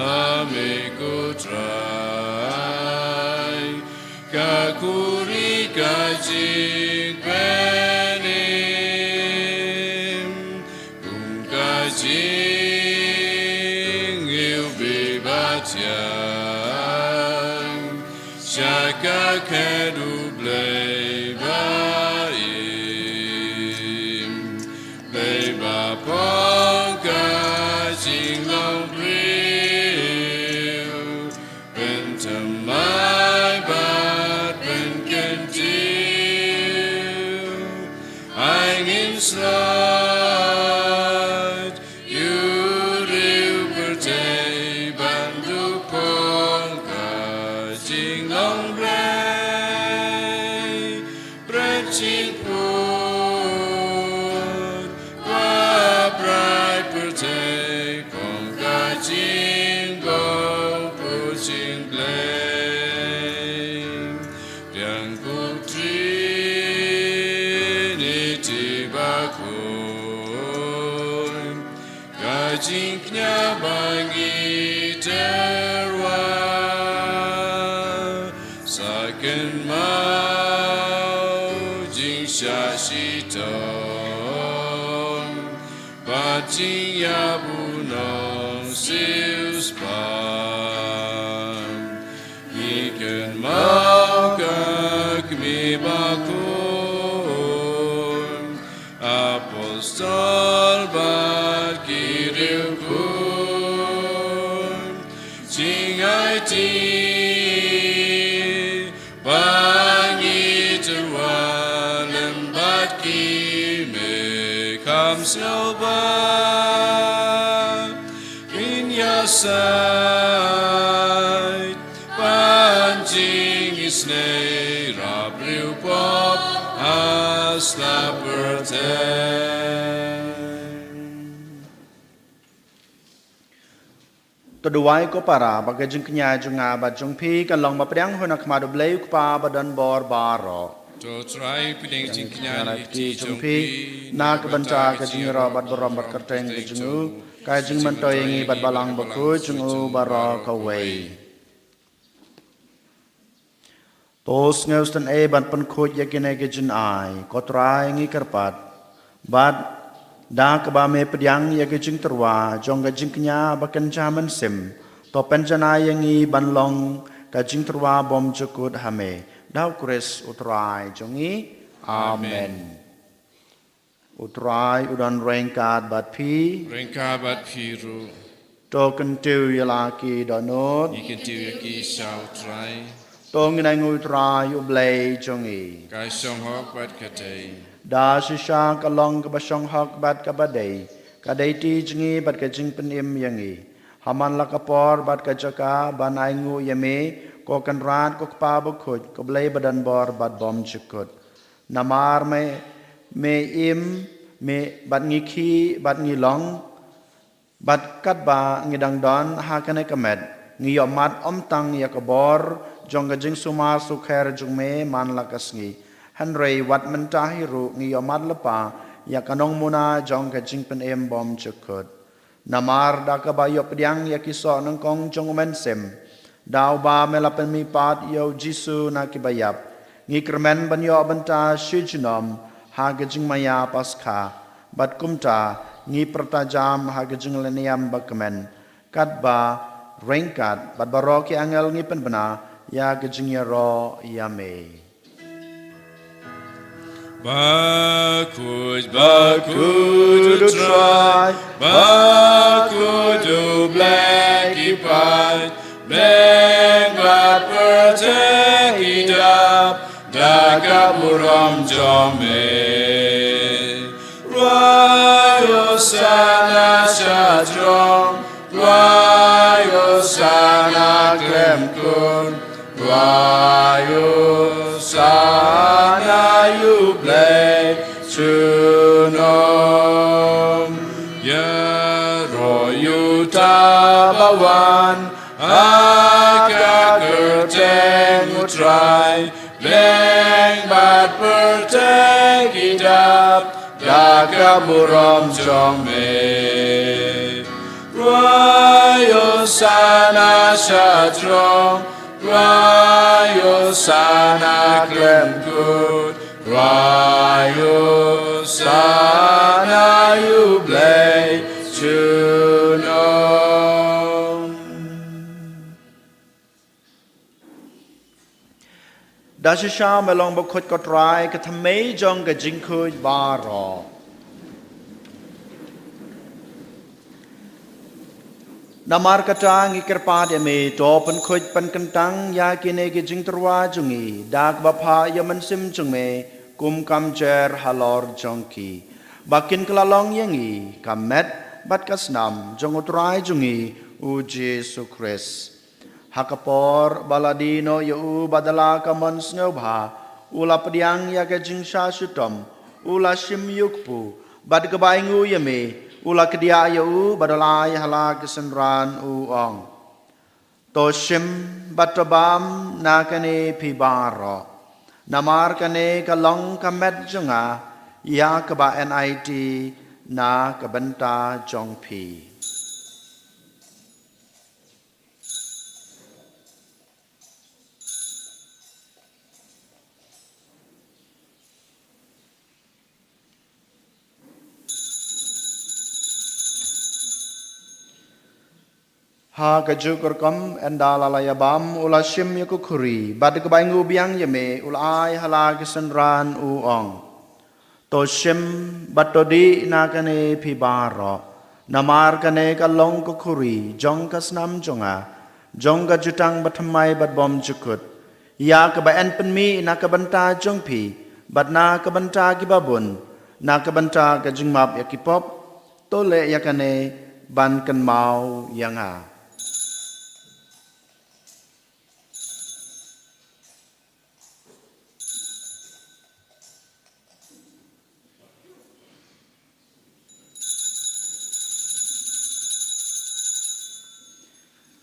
ha me ko Trai, ka khuri ka jingpynim, kum ka jingïohi ba thiang sha ka khet u Blei ba im, Blei ba phong ka jinglong briew, pynthymmai bad pynkyntiew. Ai ngin slot ïa u riewpyrthei ban duh phong ka jinglong Blei. Bret jingput ba bret pyrthei phong ka jingbok put jingblei. Pdiang ko Triniti ba khuid, ka jingkñia ba ngi tyrwa, sa kynmaw jingshah shitom bad jingïap u nongsiewspah. Ngi kynmaw ka kmie ba khuid, apostol bad ki riewkhuid, jingaiti ba ngi tyrwa lem bad ki, me kham sngewbha ban ïasaid ban jingisynei ïa u briew pop ha sla pyrthei. To duwai ko para ba ka jingkñia jong nga bad jong phi kan long ba pdiang hi na khmat u Blei u Kpa ba don bor baroh. To Trai pdiang jingkñia na ki jong phi na ka bynta ka jingïaroh bad burom bad kyrteng ka jong u, ka jingmyntoi ïa ngi bad Balang Bakhuid jong u baroh kawei. To sngewsynei bad pynkhuid ïa kine ki jingai ko Trai, ngi kyrpad. Bad da kaba me pdiang ïa ka jingtyrwa jong ka jingkñia ba kynja mynsiem, to pynjanai ïa ngi ban long ka jingtyrwa bymjukut ha me, da u Khrist u Trai jong ngi. Amen. Amen. U Trai u don ryngkat bad phi. Ryngkat bad phi ruh. To kyntiew ïa la ki dohnud. Ngi kyntiew ïa ki sha U Trai. To ngin ainguh ïa U Trai U Blei jong ngi. Ka shong hok bad ka dei. Da shisha ka long kaba shong hok bad kaba dei, ka dei ti jong ngi bad ka jingpynim ïa ngi. Ha man la ka por bad ka jaka ban ainguh ïa me, ko Kynrad ko Kpa Bakhuid, ko Blei badonbor bad bymjukut. Namar me, me im, me bad ngi khih bad ngi long, bad katba ngi dang don ha kane ka met, ngi ïohmad ym tang ïa ka bor jong ka jingsumar sukher jong me man la ka sngi, hynrei wat mynta hi ruh ngi ïohmad lypa ïa ka nongmuna jong ka jingpynim bymjukut. Namar da kaba ïoh pdiang ïa ki soh nyngkong jong U Mynsiem, da uba me la pynmihpat ïa U Jisu na kiba ïap, ngi kyrmen ban ïoh bynta shi junom ha ka jingmaïa Paskha, bad kumta ngi pyrta jam ha ka jinglehniam ba kmen, katba ryngkat bad baroh ki angel ngi pynbna ïa ka jingïaroh ïa me. Bakhuid, bakhuid U Trai, bakhuid U Blei ki paid, beng bad pyrthei ki dap da ka burom jong me. Rwai Hosana sha throng, rwai Hosana khlem khun, rwai Hosana ïa U Blei junom. Ïaroh ïa uta ba wan ha ka kyrteng U Trai, beng bad pyrthei ki dap da ka burom jong me. Rwai Hosana sha throng, rwai Hosana khlem khun, rwai Hosana ïa U Blei junom. Da shisha me long bakhuid ko Trai, ka thymmei jong ka jingkhuid baroh. Namar kata ngi kyrpad ïa me, to pynkhuid pynkyntang ïa kine ki jingtyrwa jong ngi da kaba phah ïa U Mynsiem jong me, kum kam jer halor jong ki, ba kin kylla long ïa ngi ka met bad ka snam jong U Trai jong ngi U Jisu Khrist. Ha ka por ba la die noh ïa u bad da la ka mon sngewbha, u la pdiang ïa ka jingshah shitom, u la shim ïa u kpu, bad kaba ainguh ïa me, u la kdiah ïa u bad u la ai ha la ki synran, u ong: To shim bad to bam na kane phi baroh, namar kane ka long ka met jong nga, ïa kaba enai ti na ka bynta jong phi. Ha kajuh ka rukom, ynda la la ïa bam, u la shim ïa ka khuri, bad kaba ainguh biang ïa me, u la ai ha la ki synran, u ong: To shim bad to dih na kane phi baroh, namar kane ka long ka khuri jong ka snam jong nga, jong ka jutang bathymmai bad bymjukut, ïa kaba yn pynmih na ka bynta jong phi bad na ka bynta kiba bun, na ka bynta ka jingmap ïa ki pop. To leh ïa kane ban kynmaw ïa nga.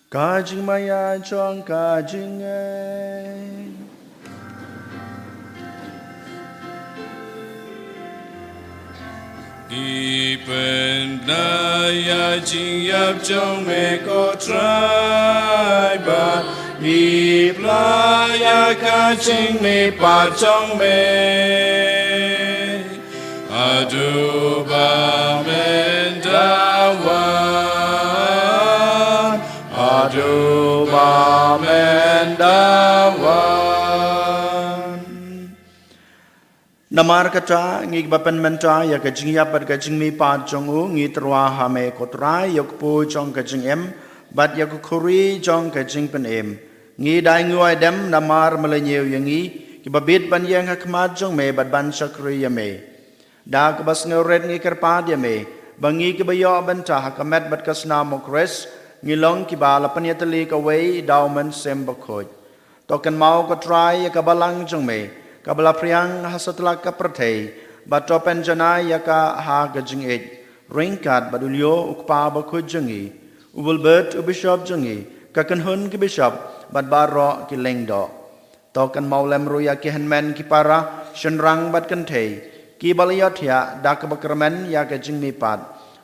Ka jingmaïa jong ka jingngeit. Ngi pynbna ïa ka jingïap jong me ko Trai, bad ngi pynbna ïa ka jingmihpat jong me. Haduh ba men da wan, haduh ba men da wan. Namar kata, ngi kiba pynmynta ïa ka jingïap bad ka jingmihpat jong u, ngi tyrwa ha me ko Trai, ïa u kpu jong ka jingim bad ïa ka khuri jong ka jingpynim. Ngi dei nguid dem namar me la ñiew ïa ngi, kiba bit ban ïeng ha khmat jong me bad ban shakri ïa me. Da kaba sngewrit ngi kyrpad ïa me ba ngi kiba ïoh bynta ha ka met bad ka snam u Khrist, ngi long kiba la pynïatylli kawei da u Mynsiem Bakhuid. To kynmaw ko Trai ïa ka balang jong me kaba la phriang ha satlak ka pyrthei, bad to pynjanai ïa ka ha ka jingïeit ryngkat bad u Leo u kpa bakhuid jong ngi, u Wilbert u bishop jong ngi, ka kynhun ki bishop bad baroh ki lyngdoh. To kynmaw lem ruh ïa ki hynmen ki para, shynrang bad kynthei kiba la ïohthiah da kaba kyrmen ïa ka jingmihpat,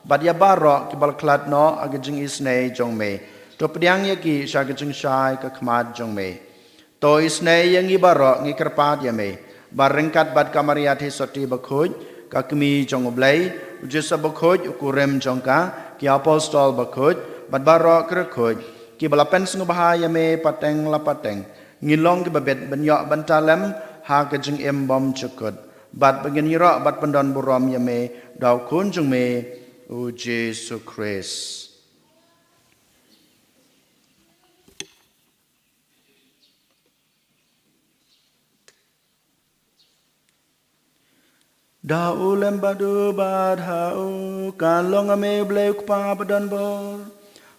bad ïa baroh kiba la khlad noh ha ka jingisynei jong me. To pdiang ïa ki sha ka jingshai ka khmat jong me. To isynei ïa ngi baroh, ngi kyrpad ïa me ba ryngkat bad ka Maria Theisotti Bakhuid, ka Kmie jong u Blei, u Joseph Bakhuid u kurim jong ka, ki apostol bakhuid bad baroh ki riewkhuid kiba la pynsngewbha ïa me pateng la pateng, ngin long kiba bit ban ïoh bynta lem ha ka jingim bymjukut, bad ba ngin ïaroh bad pyndonburom ïa me da u Khun jong me, u Jisu Khrist. Da u lem bad u bad ha u, kan long ha me u Blei u Kpa badonbor,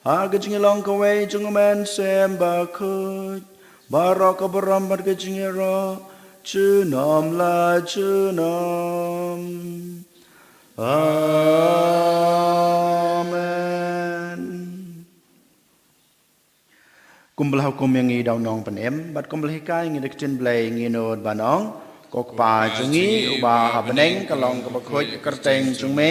ha ka jinglong kawei jong u Mynsiem Bakhuid, baroh ka burom bad ka jingïaroh junom la junom. Amen. Kumba la hukum ïa ngi da u Nongpynim, bad kumba la hikai ïa ngi da ka ktien Blei, ngin nud ban ong: Ko Kpa jong ngi uba ha bneng, ka long kaba khuid ka kyrteng jong me,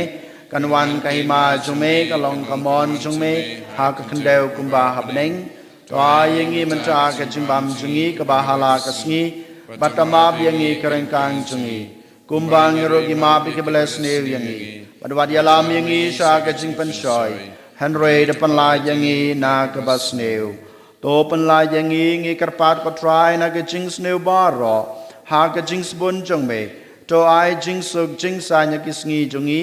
kan wan ka hima jong me, ka long ka mon jong me ha ka khyndew kumba ha bneng. To ai ïa ngi mynta ka jingbam jong ngi kaba ha la ka sngi, bad to map ïa ngi ki ryngkang jong ngi, kumba ngi ruh ngi map ïa kiba la sniew ïa ngi, bad wat ïalam ïa ngi sha ka jingpynshoi, hynrei da pynlait ïa ngi na kaba sniew. To pynlait ïa ngi, ngi kyrpad ko Trai, na ka jingsniew baroh ha ka jingsbun jong me. To ai jingsuk jingsaiñ ïa ki sngi jong ngi,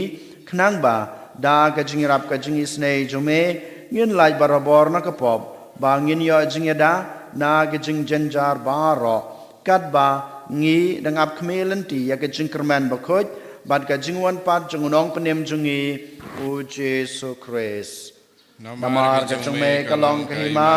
khnang ba da ka jingïarap ka jingisynei jong me, ngin lait barabor na ka pop, ba ngin ïoh jingïada na ka jingjynjar baroh, katba ngi dang ap khmih lynti ïa ka jingkyrmen bakhuid bad ka jingwan pat jong u Nongpynim jong ngi, u Jisu Khrist. Namar ka jong me ka long ka hima,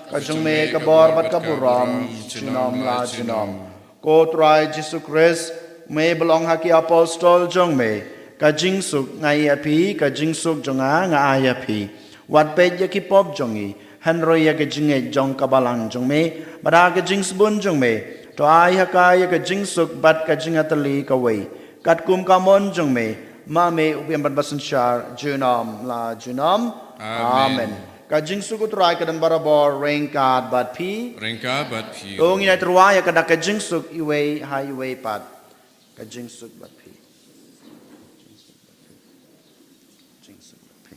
ka jong me ka bor bad ka burom junom la junom. Ko Trai Jisu Khrist, me ba la ong ha ki apostol jong me: Ka jingsuk nga ai ïa phi, ka jingsuk jong nga nga ai ïa phi. Wat peit ïa ki pop jong ngi, hynrei ïa ka jingngeit jong ka balang jong me, bad ha ka jingsbun jong me, to ai ha ka ïa ka jingsuk bad ka jingïatylli kawei, katkum ka mon jong me, ma me u ba ïeit bad ba synshar junom la junom. Amen. Amen. Ka jingsuk u Trai ka don barabor ryngkat bad phi. Ryngkat bad phi. To ngin ai tyrwa ïa ka da ka jingsuk iwei ha iwei pat. Ka jingsuk bad phi. Jingsuk bad phi.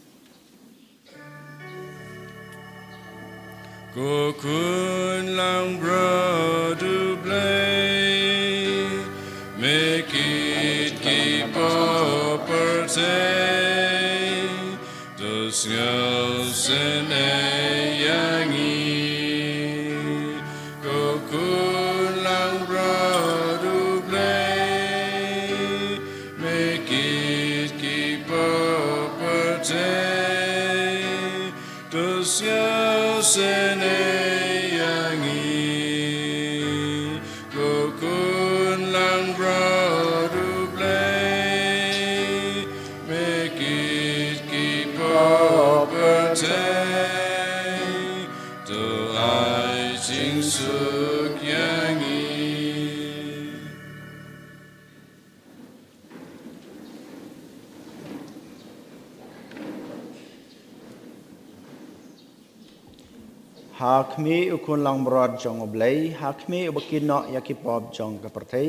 Ko Khun langbrot u Blei, me kit ki pop pyrthei, to sngewsynei ïa ngi. Ko Khun langbrot u Blei, me kit ki pop pyrthei, to sngewsynei ïa ngi. Ko Khun langbrot u Blei, me kit ki pop pyrthei, to ai jingsuk ïa ngi. Ha khmih u Khun langbrot jong u Blei, ha khmih uba kit noh ïa ki pop jong ka pyrthei,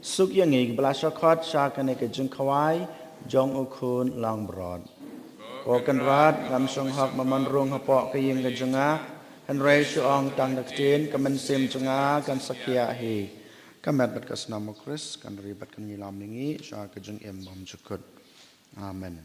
suk ïa ngi kiba la shah khot sha kane ka jingkhawai jong u Khun langbrot. Ko Kynrad, ngam shong hok ban rung hapoh ka ïing ka jong nga, hynrei shu ong tang da ka ktien, ka mynsiem jong nga kan sa khiah hi. Ka met bad ka snam u Khrist kan ri bad kan ïalam ïa ngi sha ka jingim bymjukut. Amen.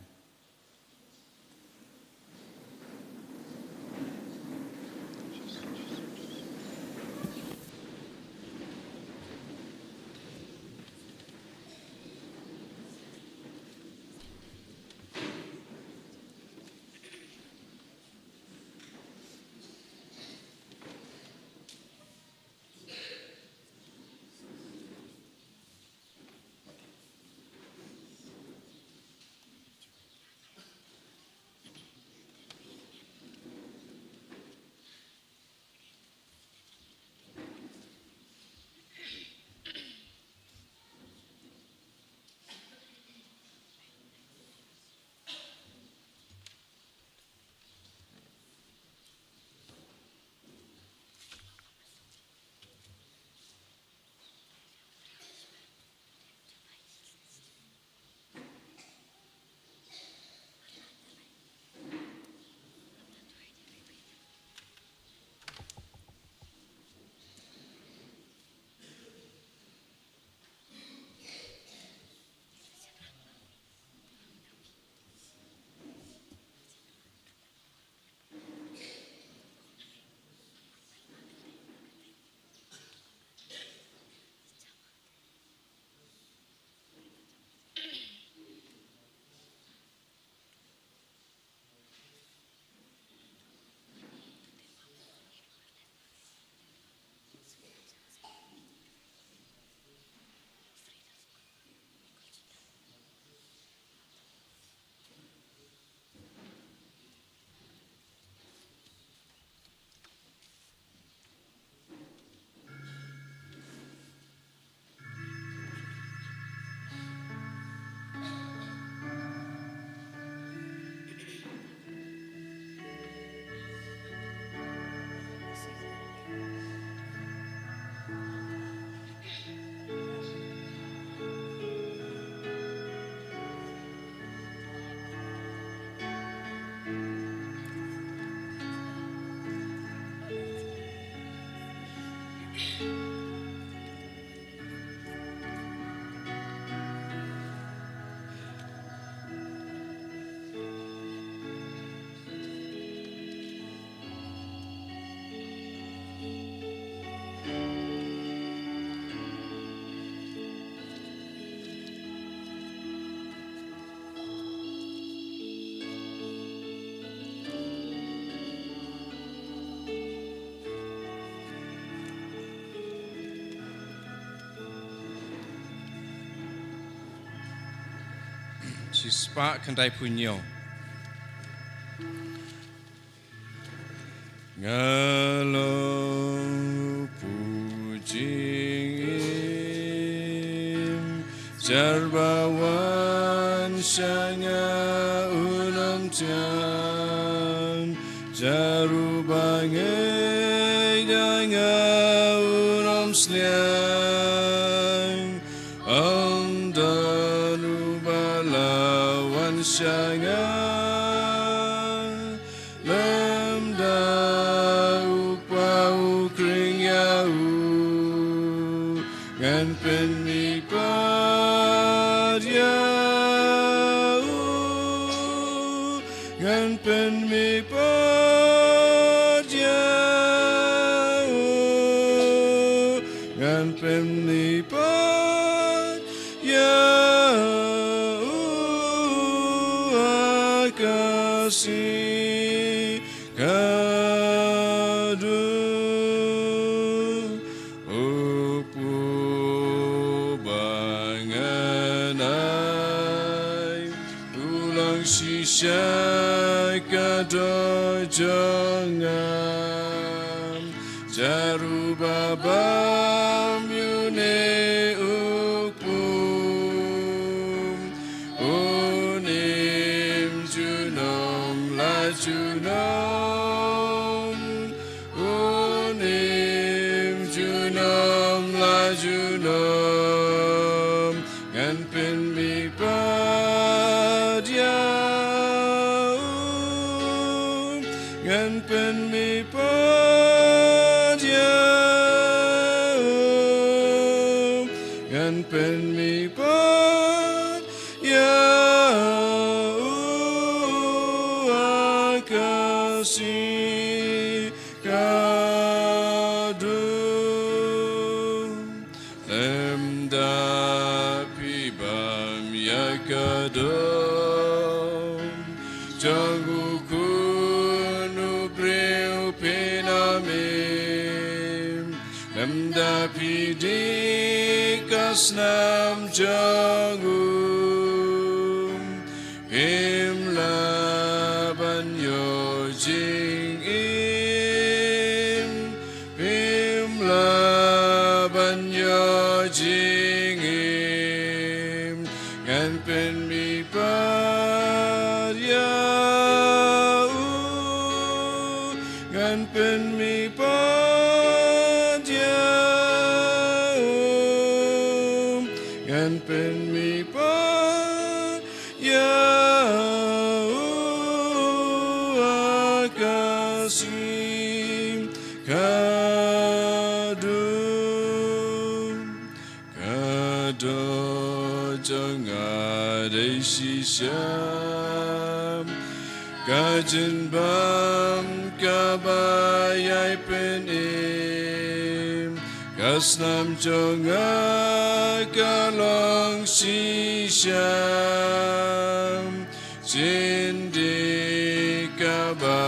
Shispah khyndai phew hynñiew. Nga long u pujingim, jar ba wan sha nga un ym thiang, jar uba ngeit ïa nga un ym sliang, ym don uba la wan sha nga. Lymda u Kpa u khring ïa u, ngan pynmihpat ïa u, ngan pynmihpat ïa u, ngan pynmihpat ïa u ha ka sngi kaba kordor. U pud ba ngan ai u long shisha ka doh jong nga. Jar uba bam ïa une u pud, un im junom la junom, un im junom la junom. Ngan pynmihpat ïa u, ngan pynmihpat ïa u. Pynmih pat ïa u ha ka sngi ka dum. Lymda phi bam ïa ka dum jong u khun u briew phin ym im. Lymda phi dik ka snam jong u, phim lah ban ïoh jingim, phim lah ban ïoh jingim. Ngan pynmih pat ïa u, ngan pynmih pat ïa u, ngan pynmih pat ïa u ha ka sngi ka dum. Ka doh jong nga dei shisha, ka jingbam kaba ïai pynim. Ka snam jong nga ka long shisha, jingdih kaba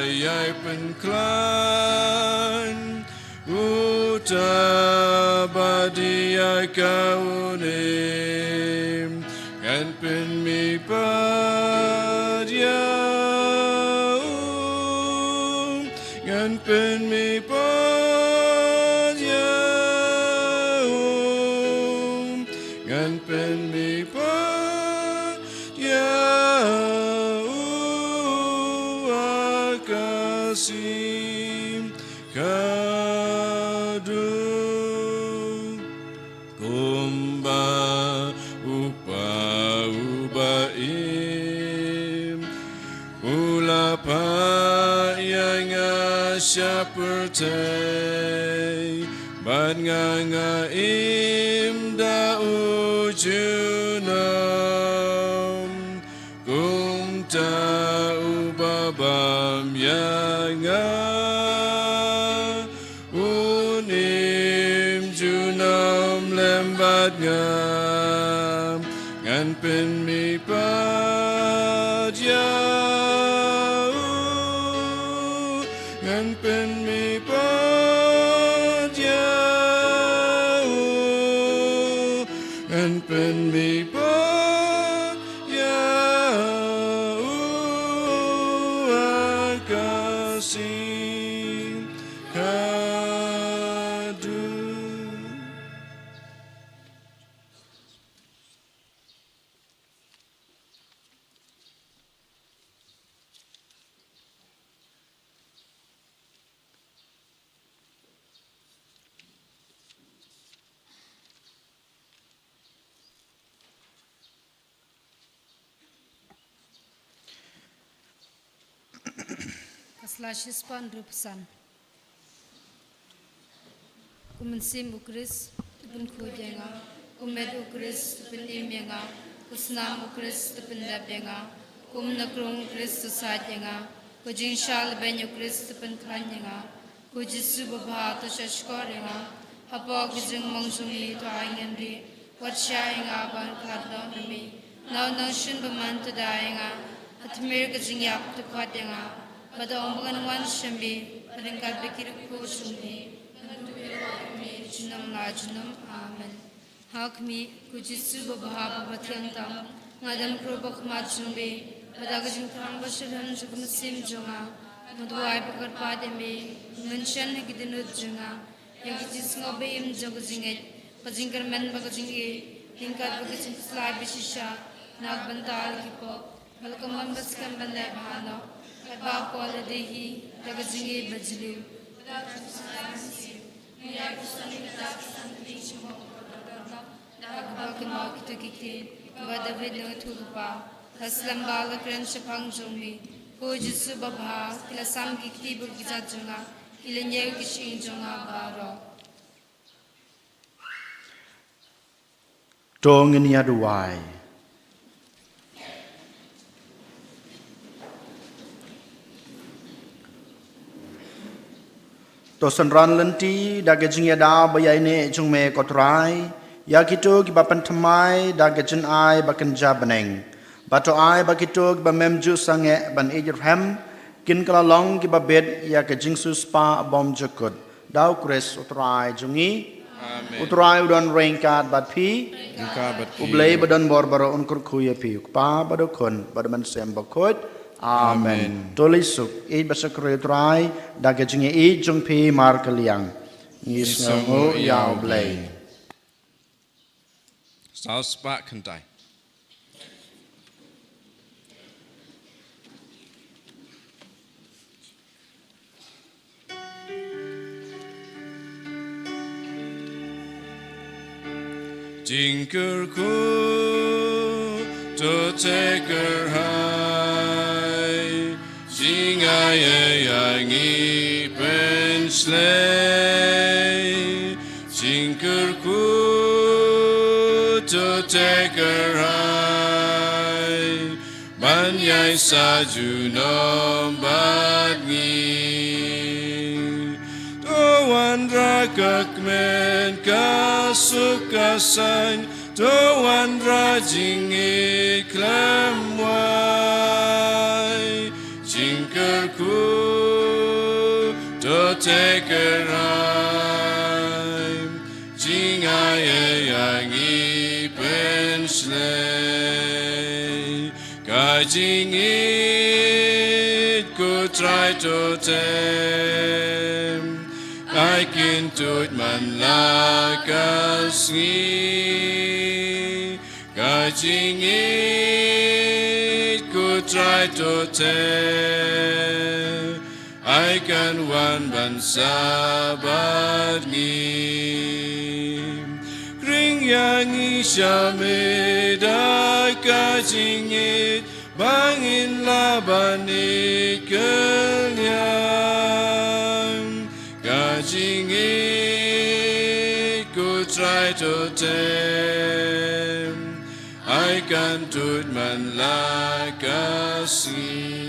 ïai pynkhlaiñ. Uta ba dei ïa ka u nim, ngan pynmih pat ïa u, ngan pynmih pat ïa u, ngan pynmih pat ïa u ha ka sngi ka dum. Kumba u kpa uba im u la phah ïa nga sha pyrthei, bad nga nga im da u junom. Kumta uba bam ïa nga un im junom lem bad nga. Ngan pynmih pat ïa u, ngan pynmih pat ïa u, ngan pynmih pat ïa u ha ka sngi ka dum. Ka sla shispah hynriewphew san. Ko mynsiem u Khrist, to pynkhuid ïa nga. Ko met u Khrist, to pynim ïa nga. Ko snam u Khrist, to pynlep ïa nga. Ko mynkhuid u Khrist, to said ïa nga. Ko jingshah leben u Khrist, to pynkhlaiñ ïa nga. Ko Jisu babha, to shahshkor ïa nga. Hapoh ka jingmong jong ngi, to ai ngan rieh. Wat shah ïa nga ban khlad noh na me. Na u nongshun bymman to da ïa nga. Ha tmier ka jingïap to khot ïa nga. Bad ong ba ngan wan sha me, ryngkat bad ki riewkhuid jong me. Ngan tuh ïa me junom la junom. Amen. Ha khmih, ko Jisu babha bad bathiang tam, nga dem khrup ha khmat jong me. Bad da ka jingthrang bashitrhem jong ka mynsiem jong nga, nga duwai bad kyrpad ïa me, mynshem ha ki dohnud jong nga. Ïa ka jingsngew ba im jong ka jingngeit, ka jingkyrmen bad ka jingïeit, ryngkat bad ka jingkhuslai bashisha na ka bynta ki pop, bad la ka mon ba skhem ban leh bha noh, katba ka por la dei hi, da ka jingïeit bajylliew. Bad da ka jingkhuslai mynsiem, ngi ïai puson ïa kata ka san kti jingmut kaba kordor, da kaba kynmaw ïa kito ki ktien kiba David u nongïathuhlypa, la slem bha, la kren shaphang jong me. Ko Jisu babha, ki la sam ki kti bad ki kjat jong nga, ki la ñiew ki shyieng jong nga baroh. To ngin ïa duwai. To synran lynti da ka jingïada ba ïaineh jong me ko Trai, ïa kito kiba pynthymmai da ka jingai ba kynja bneng. Bad to ai ba kito kiba mem ju sangeh ban ïeit rhem, kin kylla long kiba bit ïa ka jingsiewspah bymjukut. Da U Khrist U Trai jong ngi. Amen. U Trai u don ryngkat bad phi. Ryngkat bad phi. U Blei ba don bor baroh un kyrkhu ïa phi, U Kpa bad U Khun bad U Mynsiem Bakhuid. Amen. Amen. To leit suk, ïeit bad shakri U Trai da ka jingïeit jong phi markylliang. Ngi sngewnguh ïa U Blei. Saw spah kynthai. Jingkyrkhu to te kyrhai, jingai ïa ngi pynshlei. Jingkyrkhu to te kyrhai, ban ïai sa junom bad ngi. To wanrah ka kmen ka suk ka saiñ, to wanrah jingngeit khlem wai. Jingkyrkhu to te kyrhai, jingai ïa ngi pynshlei. Ka jingngeit ko Trai to te, ai kyntuid man la ka sngi. Ka jingngeit ko Trai to te, ai kan wan ban sah bad ngi. Khring ïa ngi sha me da ka jingngeit, ba ngin lah ban ïeit kylliang. Ka jingngeit ko Trai to te, ai kan tuid man la ka sngi.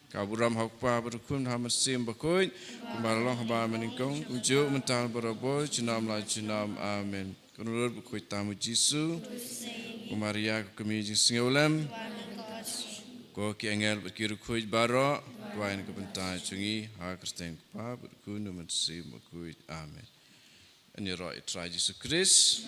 Ka burom ha U Kpa bad U Khun bad U Mynsiem Bakhuid, kumba la long haba mynnyngkong, kumjuh mynta barabor, junom la junom. Amen. Ko Trai bad U Khun jong ngi U Jisu, ko Maria ka kmie jingsngewlem, ko ki angel bad ki riewkhuid baroh, duwai na ka bynta jong ngi ha ka kyrteng U Kpa bad U Khun bad U Mynsiem Bakhuid. Amen. Yn ïaroh ïa U Trai Jisu Khrist.